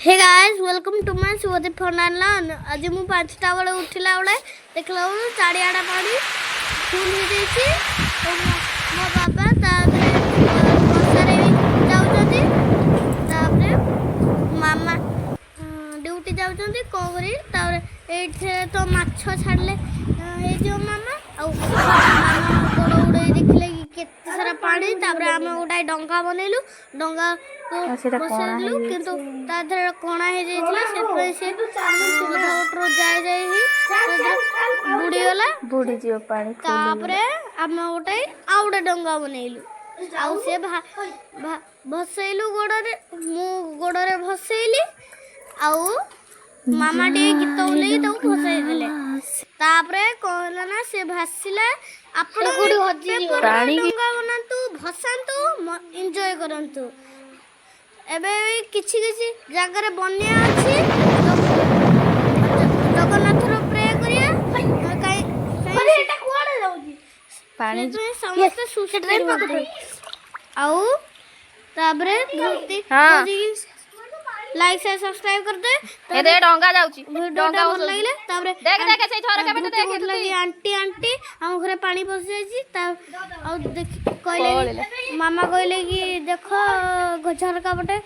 Hey guys, welcome to my Subhadeep Fun and Learn. ଆଜି ମୁଁ 5ଟା ବେଳେ ଉଠିଲା ବେଳେ ଦେଖିଲା ବେଳକୁ ଚାରିଆଡ଼େ ପାଣି ଫୁଲ୍ ହେଇଯାଇଛି। ଆଉ ମୋ ବାବା ତାପରେ ବର୍ଷାରେ ବି ଯାଉଛନ୍ତି। ତାପରେ ମାମା ଡ୍ୟୁଟି ଯାଉଛନ୍ତି। କ'ଣ କରିବି? ତାପରେ ଏଇଥିରେ ତ ମାଛ ଛାଡ଼ିଲେ ହେଇଯିବ। ମାମା ଆଉ ମାମା ଗୋଡ଼ ଉଡ଼େଇ ଦେଖିଲେ କି କେତେ ସାରା ପାଣି। ତାପରେ ଆମେ ଗୋଟାଏ ଡଙ୍ଗା ବନେଇଲୁ। ଡଙ୍ଗାକୁ ଆଉ ସେଇଟା କଣା ବସେଇଲୁ, ହେଇଯାଇଛି। କିନ୍ତୁ ତା ଦେହରେ କଣା ହେଇଯାଇଥିଲା। ସେଥିପାଇଁ ସେ ଅଧା ବାଟରୁ ଯାଇ ଯାଇ ହିଁ ସେଥିରେ ବୁଡ଼ିଗଲା। ବୁଡ଼ିଯିବ ପାଣି ଫୁଲ୍। ତାପରେ ଆମେ ଗୋଟେ ଆଉ ଗୋଟେ ଡଙ୍ଗା ବନେଇଲୁ ଆଉ ସେ ଭସେଇଲୁ ଗୋଡ଼ରେ। ମୁଁ ଗୋଡ଼ରେ ଭସେଇଲି ଆଉ ମାମା ଟିକେ ଗୀତ ବୋଲେଇକି ତାକୁ ଭସେଇ ଦେଲେ। ତାପରେ କଣ ହେଲା ନା ସେ ଭାସିଲା। ଆପଣ ପାଣି ଡଙ୍ଗା ବନାନ୍ତୁ, ଭସାନ୍ତୁ, ଏନ୍ଜୟ କରନ୍ତୁ। ଏବେ ବି କିଛି କିଛି ଜାଗାରେ ବନ୍ୟା ଅଛି। ତ ଜଗନ୍ନାଥର ପ୍ରେ କରିବା କାଇଁ ପାଣି। ସେଥିପାଇଁ ସମସ୍ତେ ସୁସ୍ଥ ରୁହନ୍ତୁ। ଆଉ ତାପରେ ଧୃତି ଲାଇକ୍, ସେୟାର, ସବସ୍କ୍ରାଇବ କରିଦେ। ଏ ଦେ, ଡଙ୍ଗା ଯାଉଛି। ଭିଡ଼ିଓଟା ଡଙ୍ଗା ଭଲ ଲାଗିଲେ ତାପରେ ଦେଖ, ଦେଖ, ସେଇ ଝରକା ପଟେ ଧୃତି ଦେଖ, କହୁଥିଲା ଧୃତି। କି ଆଣ୍ଟି, ଆଣ୍ଟି, ଆମ ଘରେ ପାଣି ପଶିଯାଇଛି। ତା ଆଉ ଦେଖି କହିଲେ ପଳେଇଲା। କି ମାମା କହିଲେ କି ଦେଖ, ଝରକା ପଟେ।